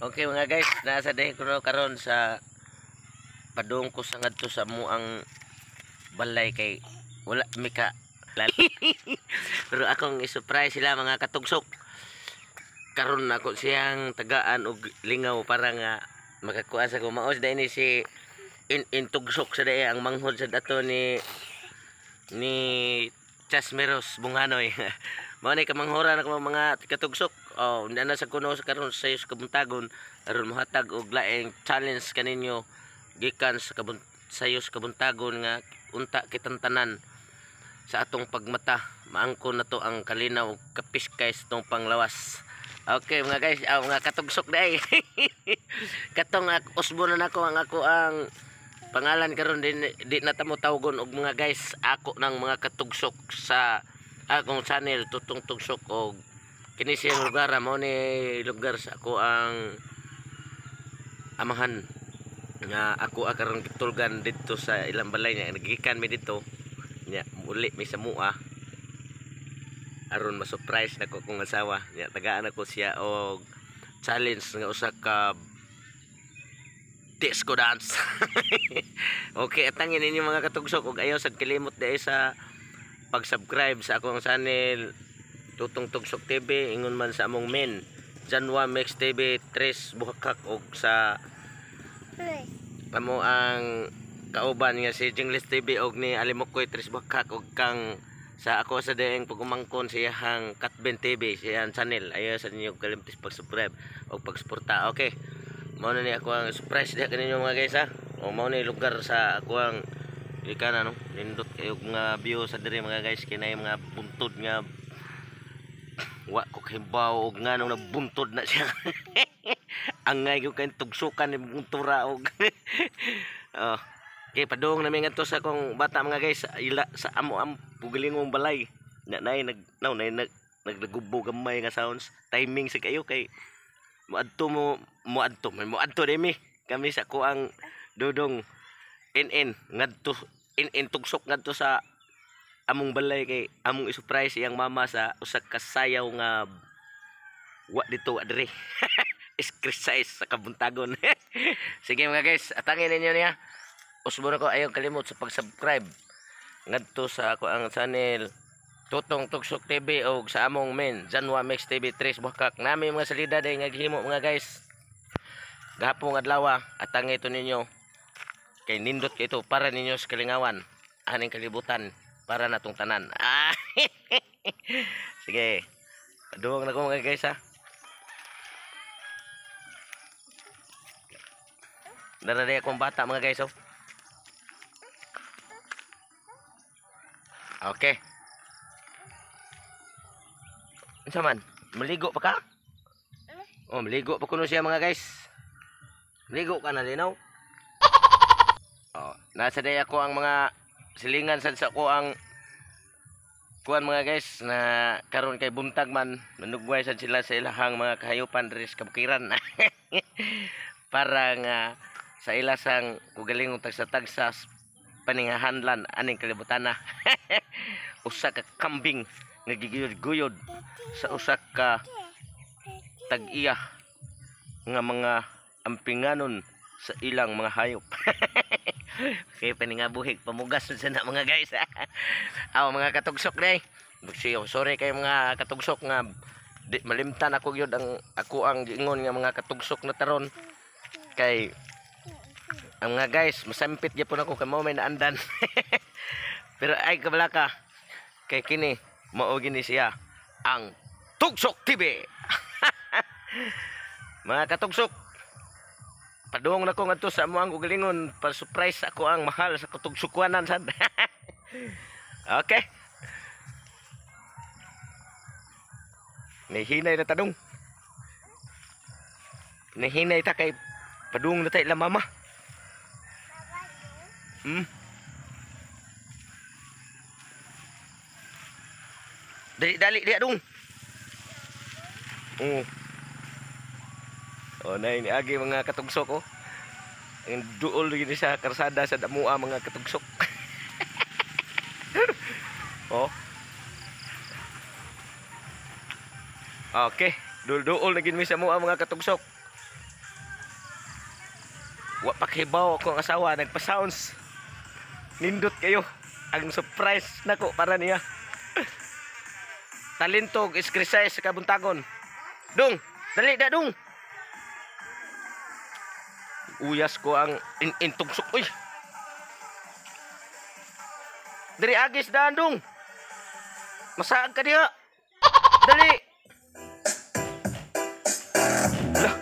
Okay mga guys, nasa dahil ko karon sa padung ko sa ngadto sa muang balay kay wala mi ka. Pero akong i-surprise sila mga katugsok. Karon ako siyang tagaan og lingaw para nga makakuha sa kumaos dahil ni si in tugsok sa dahil ang manghod sa dato ni Chasmeros Bunghanoy. Mao ni kamanghora na ko mga katugsok. Oh, na sa kuno sa karon sa sa kabuntagon aron mohatag og laing challenge kaninyo gikan sa sayos kabuntagon nga unta kitang tanan sa atong pagmata maangkon na to ang kalinaw kapiskay sa itong panglawas. Okay mga guys, mga katugsok dai. Katong usbo na nako ang ako ang pangalan karon din di na tamo tawgon og mga guys, ako ng mga katugsok sa akong channel Tutong Tugsok og kini siyang lugar mao ni lugar sa ako ang amahan nga ako karon gitulgan didto sa ilang balay niya, nagikan mi didto nya muli mi sa mua aron ma-surprise nako akong asawa nya tagaan ako siya og challenge nga usa ka disco dance. Okay, atangin ninyo mga katugsok og ayaw sad kalimot dai sa pag-subscribe sa akong channel Tutong Tugsok TV, ingon man sa among men Janwa Mix TV 3 Buhakak og sa amo ang kauban nga si Jingles TV og ni Alimokoy 3 Buhakak og kang sa ako sa daeng pagumangkon sa iyahang Katben TV siyang channel. Ayaw sa ninyo kalimtis pag-subscribe og pagsuporta. Okay, mao na ni ako ang surprise diha kaninyo mga guys ha. O mao ni lugar sa ako ang ikan ano, nindot kayo mga view sa diri mga guys, kinay mga buntod nga wa ko kahibaw og nganong nagbuntod na siya. Angay ko kay tugsukan ni buntura og oh. Okay, padung nami ngadto sa akong bata mga guys, ila sa amo ang pugalingong balay. Na nay nag no nay nag naggubo gamay nga sounds. Timing sa kayo kay moadto mo moadto may moadto dimi kami sa kuang dudong NN ngadto NN tugsok ngadto sa among balay kay among i-surprise iyang mama sa usa ka sayaw nga wa dito wa diri. Iskrisais sa kabuntagon. Sige mga guys, atangin ninyo niya. Usbo na ko, ayaw kalimot sa pag-subscribe ngadto sa ako ang channel Tutong Tugsok TV og sa among men Janwa Mix TV 3 Buhakak. Nami mga salida day nga gihimo mga guys. Gahapong adlaw, atangin ito ninyo kay nindot kay ito para ninyo sa kalingawan aning kalibutan para natong tanan. Ah! Sige, paduwag na ko mga guys ha. Dara akong bata mga guys oh. Okay. Unsa man? Maligo pa ka? Oh, maligo pa kuno siya mga guys. Maligo ka na linaw. Oh, nasa day ako ang mga silingan sad sa ko ang kuan mga guys na karon kay buntag man manugway sad sila sa ilahang mga kahayupan diri sa kabukiran. Para nga sa ilasang kugalingong tagsa-tagsa paningahanlan aning kalibutan na. Usa ka kambing nga giguyod-guyod sa usa ka tag-iya nga mga ampinganon sa ilang mga hayop. Okay, paningabuhig pamugas sa na mga guys. Aw mga katugsok day. Sorry kay mga katugsok nga di, malimtan ako gyud ang ako ang giingon nga mga katugsok na taron kay ang mga guys masampit gyapon ako kay mao may naandan. Pero ay kabala ka kay kini mao gini siya ang Tugsok TV. Mga katugsok, padung na ko ngadto sa amo ang ugalingon para surprise ako ang mahal sa katugsukanan sad. Okay. Nahinay na tadong. Nahinay ta kay padung na ta ila mama. Hmm. Dali dali dia dong. Oh. Oh, nay ni agi mga katugsok oh. Ang duol gini sa karsada sa damua mga katugsok. Oh. Okay, duol-duol na gid mi sa mua mga katugsok. Wa pa kahibaw akong asawa nagpa-sounds. Nindot kayo ang surprise nako para niya. Talentog iskrisay sa kabuntagon. Dung, dali da dung. Uyas ko ang intugsok uy. Diri agis daan dung. Masaag ka diha. Dali. Lah.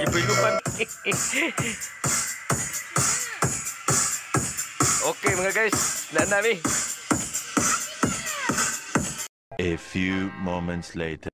Ibilupan. Okay mga guys, na nami. A few moments later.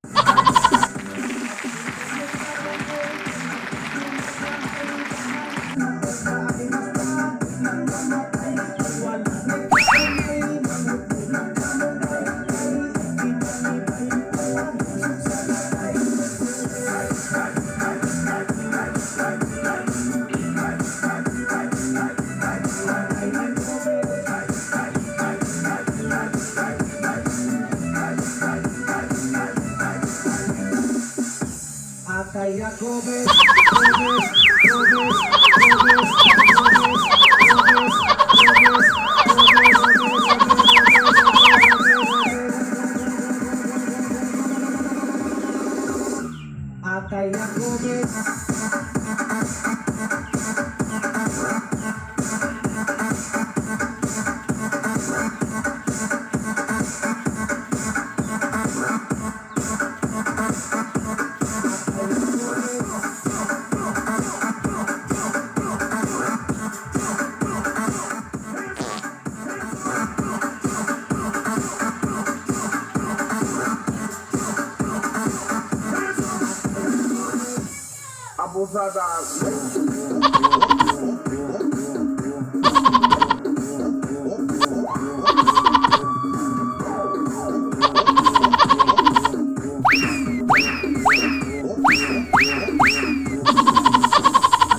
Abusada.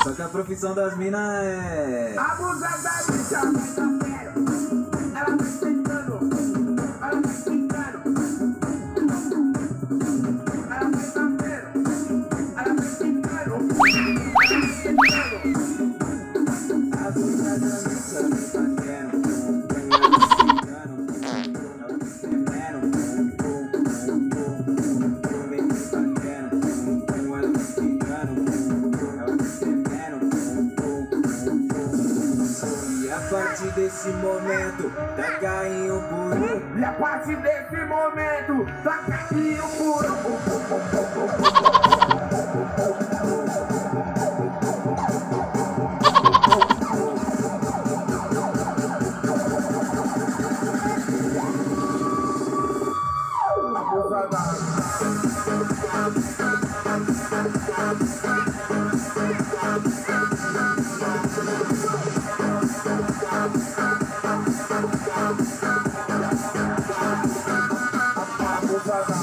Só que a profissão das minas é. Abusada, bicha, vai tá sério. Ela vai tentando. Ela vai tentando. Ela vai tá sério. Ela vai tentando. Ela vai tentando. Abusada, bicha, vem batendo. Vem ela ficando. Ela tremendo. Vem batendo. Vem ela ficando. Ela tremendo. E a partir desse momento, tá caindo por um. E a partir desse momento, tá caindo por um. Abusada. Abusada.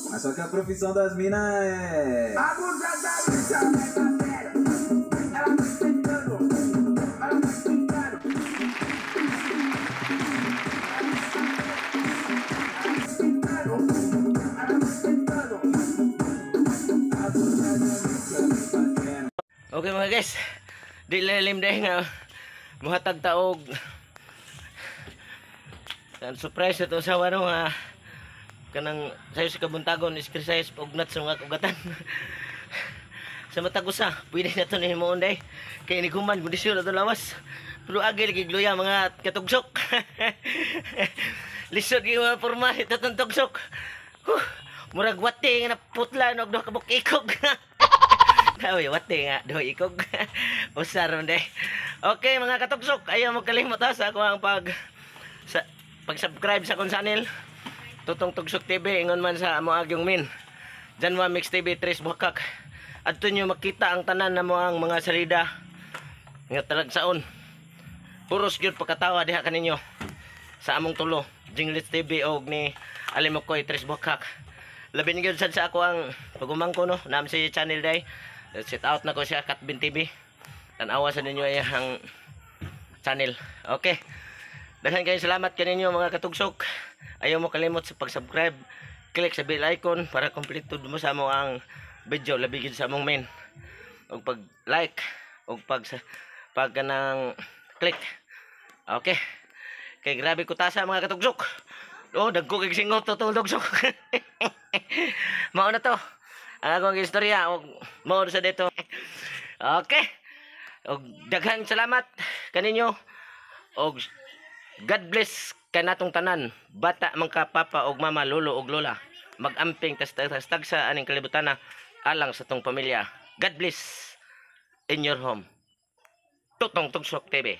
Mas só que a profissão das minas é. Abusada, bicha, vai tá sério. Ela vai tentando. Ela vai tentando. Tentando. Ela vai tentando. Abusada, bicha, vem batendo. Okay mga guys, di lalim dahil nga muhatag taog. Ang surprise na to sa no nga kanang sayo sa kabuntagon iskrisayos ugnat sa mga ugatan. Sa matag usa, pwede na to nihimoon day. Kay ni kuman kondisyon na to lawas. Pero agil gigluya mga katugsok. Lisod gyud mga porma ito tong tugsok. Huh, murag wati nga naputla og duha ka buok ikog. Uy, wati nga duha ikog. Usa ron day. Okay mga katugsok, ayaw mo kalimot ha sa ako ang pag-subscribe sa akong channel. Tutong Tugsok TV, ingon man sa amo agyong min. Janwa Mix TV, Tres Buhakak. Adto nyo makita ang tanan na mo ang mga salida nga talagsaon. Puros gyud pagkatawa diha kaninyo sa among tulo. Jinglits TV og ni Alimokoy Tres Buhakak. Labi ni gyud sad sa ako ang pagumangko, no. Nam si channel day. Set out na ko siya Katbin TV. Tan-awa sa ninyo ay ang channel. Okay. Daghan kayong salamat kaninyo, mga katugsok. Ayaw mo kalimot sa pag-subscribe. Click sa bell icon para kompleto mo sa mo ang video, labi gid sa among main. Og pag like og pag kanang click. Okay. Kay grabe ko tasa, mga katugsok. Oh, dagko kay singot to tugsok. Mao na to ang akong istorya og mao sa dito. Okay. Og daghang salamat kaninyo. Og God bless kanatong tanan, bata man ka, papa og mama, lolo og lola. Magamping tas tas tagsa aning kalibutana alang sa tong pamilya. God bless in your home. Tutong Tugsok TV.